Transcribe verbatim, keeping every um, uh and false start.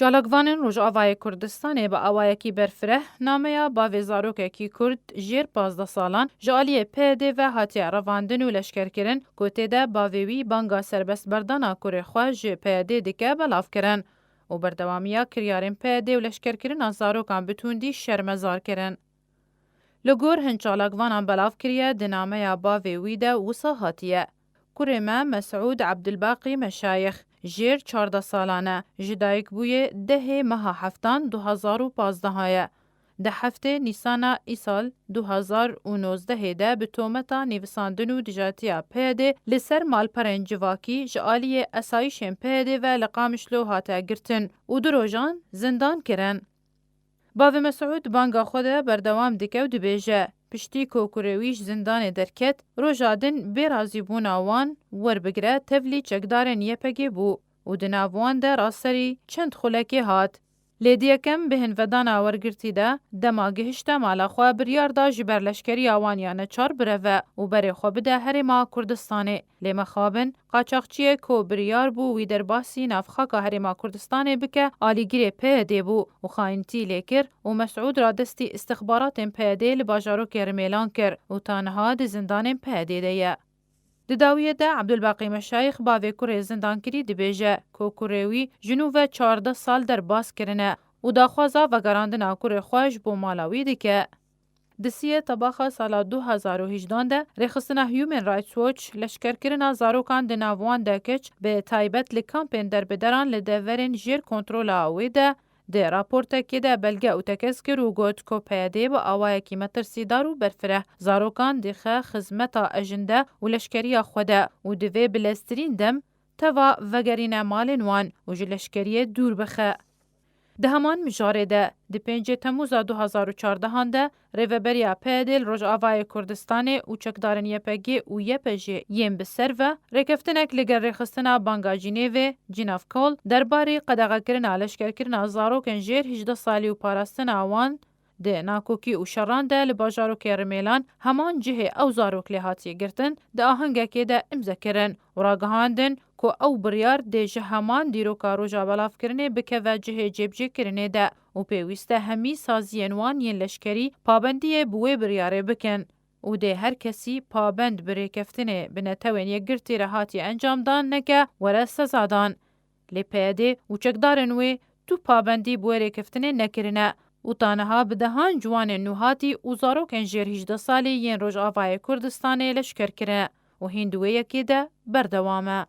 Çalakvanên Rojavayê Kurdistanê bi awayekî berfireh nameya bavê zarokekî Kurd jêr pazdeh salan ji aliyê P Y D ve hatiye revandin û leşkerkirin ku tê de bavê wî banga serbestberdana kurê xwe ji P Y D dike belav kirin û berdewamiya kiryarên P Y D û leşkerkirina zarokan bi tundî şermezar kirin. Li gor hin çalakvanan belav kiriye, di nameya bavê wî de wisa hatiye: Kurê me Mesûd Ebdulbaqî Meşayix, jêr çardeh salan e, ji dayik bûye dehê meha heftan du hazar û pazdeh ye. Di heftê Nîsana îsal du hazar û nozdehê de bi tometa nivîsandin û dijatiya P Y D li ser malperên civakî ji aliyê esayîşên P Y D ve li Qamişlo hate girtin û du rojan zindan kirin. Bavê Mesûd banga xwe de berdewam dike û dibêje, piştî ku kurê wî ji zindanê derket, roja din bê razîbûna wan werbigire tevlî çekdarên Y P G bû û di nav wan de raserî çend xulekê hat. Lê di yekem bêhnvedana wergirtî de, dema gihişte mala xwe, biryar da ji ber leşkeriya wan ya neçar bireve û berê xwe bide herêma Kurdistanê. Lê mexabin, qaçaxçiyek ku biryar bû wî derbasî navxaka Herêma Kurdistanê bike, alîgirê P Y D bû û xayintî lê kir û Mesûd radestî îstixbaratên P Y D li bajarokê Rimêlan kir û ta niha di zindanên P Y D de ye. Di dawiyê de Ebdulbaqî Meşayix, bavê kurê zindankirî, dibêje ku kurê wî ji nû ve çardeh sal derbas kirine û daxwaza vegerandina kurê xwe ji bo mala wî dike. Di siyê tebaxa sala du hazar û hejdan de rêxistina Human Rights Watch leşkerkirina zarokan di nav wan de kiç, bi taybet li kampên derbideran li deverên jêr kontrola wê de, di raportekê de belge û tekez kir û got ku P Y D bi awayekî metirsîdar û berfireh zarokan dixe xizmeta ejinde û leşkeriya xwe de û divê bi leztirîn dem teva vegerîne malên wan û ji leşkeriyê dûr bixe. Di heman mijarê de, di pêncê Temûza du hazar û çardehan de Rêveberiya P Y D li Rojavayê Kurdistanê û çekdarên Y P G û Y P J yên bi ser ve rêkeftinek li gel rêxistina Banga Cinêvê, Cinevcol, derbarê qedexekirina leşkerkirina zarokên jêr hejdeh salî û parastina wan di nakokî û şeran de li bajarokê Rimêlan, heman cihê ew zarok lê hatiye girtin, di ahengekê de îmze kirin û ragihandin ku ew biryar dê ji heman dîroka roja belavkirinê bikeve cihê cêbicêkirinê de û pêwîst e hemî saziyên wan yên leşkerî pabendiyê bi wê biryarê bikin û dê her kesî pabend bi rêkeftinê bi Netewên Yekgirtî re hatiye encamdan neke were sezadan. Lê P Y D û çekdarên wê tu pabendî bi wê rêkeftinê nekirine û ta niha bi dehan ciwanên nûhatî û zarokên jêr hejdeh salî yên Rojavayê Kurdistanê leşker kirine û hîn di wê yekê de berdewam e.